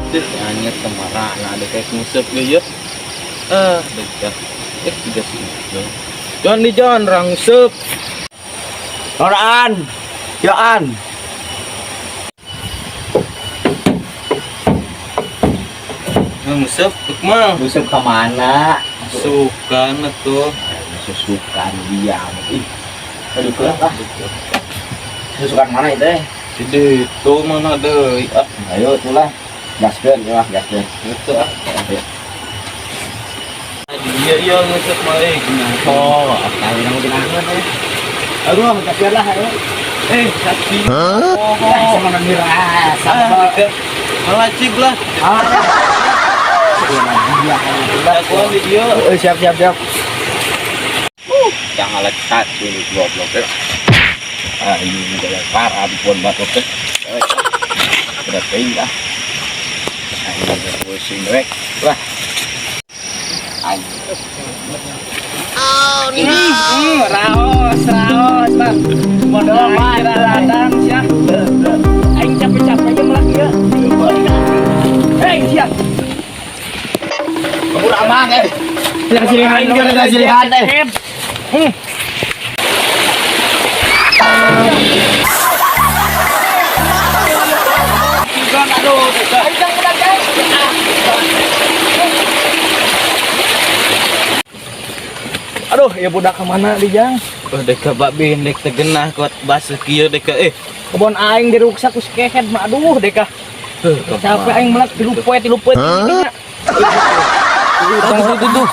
Deh, anjir kemarana ada kayak nguseup ge ya. Ah, dekat. Eh, tiga sih. John di John rangsup. Oraan. Ya an. Nguseup mah. Nguseup ke mana? Sukan atuh. Susukan dia. Ih. Aduh, ah. Susukan mana itu? Jadi itu mana deui ah. Ayo itulah. Gaskeun ya, gaskeun. Itu ah. Iya iya nguseup mah eh gimana? Oh, kali nang ginahan eh. Aduh, gaskeun lah ayo. Eh, saksi. Oh, sama dirasa. Ah, melacik lah. Ah. Aku di dia. Siap siap siap. Jangan lecat ini goblok. Ah, ini udah parah di pohon batu teh. Udah teuing ah. Ah, ini udah pusing rek. Wah. Anjing. Oh no. Raos, raos, Bang. Modal aing ladang sia. Aing capek-capek aja melak ieu. Hei, sia. Kabur aman eh. Silihan, silihan eh. Aduh, ya budak kemana di jang? Oh, deka babi dek tegenah kuat basuh kieu deka eh. Kebon aing diruksak ku kehed mah aduh deka. Capek aing melak 3 poe 3 poe. Tuh tuh tuh.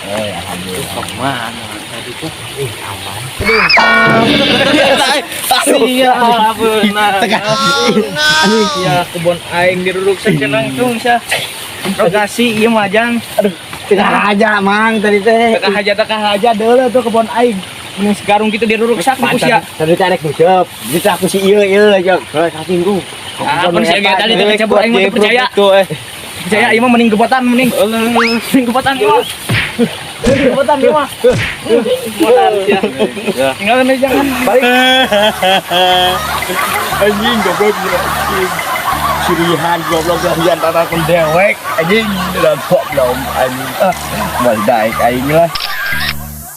Eh, alhamdulillah. Kemana tadi tuh? Ih, aman. Sia benar. Ya kebon aing diruksak langsung sia. Lokasi ieu mah jang. Aduh, tidak aja mang tadi teh. Teka haja deuleu tuh kebon aing. Mending segarung gitu diruruksak ku sia. Tadi teh arek nguseup. Bisa aku si ieu ieu aja. Kalau kasih ku. Ah, pun sia ge tadi teh cabut aing mah teu percaya. Tuh eh. Percaya ieu mah mending gebotan mending. Mending gebotan ieu mah. Mending gebotan ieu mah. Gebotan sia. Ya. Tinggal nih jangan. Balik. Anjing goblok ya. Sirihan goblok gahian tanah kun dewek anjing dalam goblok anjing. Ah, mal daek aing lah.